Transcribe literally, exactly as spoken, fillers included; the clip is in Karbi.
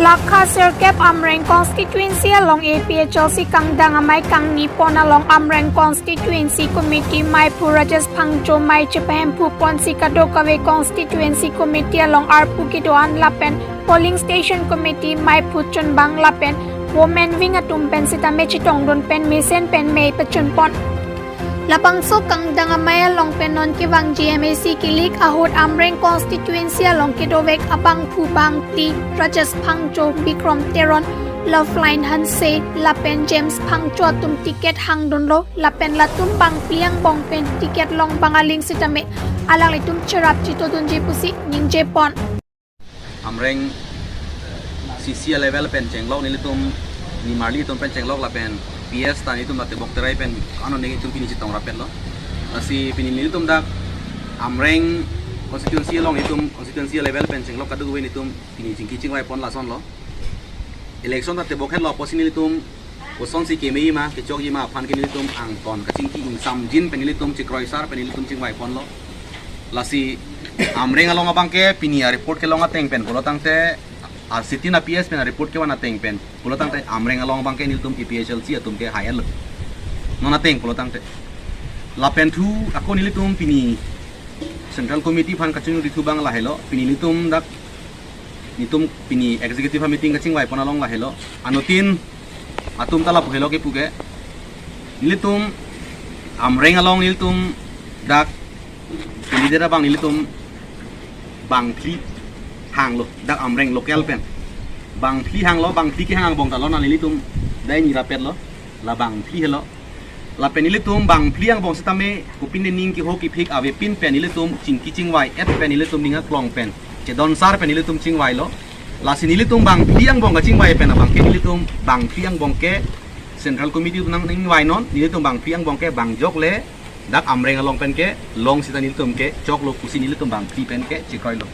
Lakha sirkep Amreng constituency along A P H L C kangdang amei kangni pon along Amreng constituency committee meiphu Rajesh Phangcho mei chepahemphu ponsi kadokave constituency committee along arpu kedo-an lapen polling station committee meiphu chunbang lapen women wing atum pen sitame chetongdun pen mesen pen mei pachun pon. Labangso kangdang amei along pen non kevangji M A C kilik ahut Amreng constituency along kedovek abangphu bangphli Rajesh Phangcho, Bikram Teron, Loveline Hanse lapen James Phangcho atum ticket hangdunlo lapen latum bangphli angbong pen ticket long bang aling sitame alanglitum cherap chitodunji pusi ningje pon. Amreng C C level pen chenglok nelitum nimarli atum pen chenglok lapen P S ta nelitum la tebok terai pen ano nelitum pini chetong rapetlo. Lasi pini nelitum dak Amreng constituency along nelitum constituency level pen chenglok kadokave nelitum pini chingki chingvai pon lasonlo. Election ta tebok hetlo apotsi nelitum kosonsi kemei ma kechokji ma aphan ke nelitum angton kachingki ingsamjin pen nelitum chekroisar pen nelitum chingvai ponlo. Lasi Amreng along abang ke pini a-report kelong ateng pen pulo tangte, a-sitting a-P S pen a-report kevan ateng pen pulo tangte Amreng along abang ke nelitum A P H L C atum ke hai-etlo. Non ateng pulo tangte. Lapen thu ako nelitum pini Central Committee aphan kachingri thu abang lahelo, pini nelitum dak nelitum pini executive meeting kachingvai pon along lahelo. Anuttin atum ta lapu helo kepu ke. Nelitum Amreng along nelitum dak pini dera abang nelitum bangphli hanglo, dak Amreng local pen. Bangphli hanglo, bangphli kehang angbong ta lonang nelitum dai ni rapetlo, la bangphli helo. Lapen nelitum bangphli angbong sitame kopine ning keho kephik avepin pen nelitum chingki chingvai-et pen nelitum ning aklong pen chedonsar pen nelitum chingvailo. Lasi nelitum bangphli angbong kachingvai pen abang ke nelitum bangphli angbong ke Central Committee atum nangning vainon, nelitum bangphli angbong ke bangjok le dak Amreng along pen kelong sita nelitum ke choklo pusi nelitum bangphli pen ke chekroilo.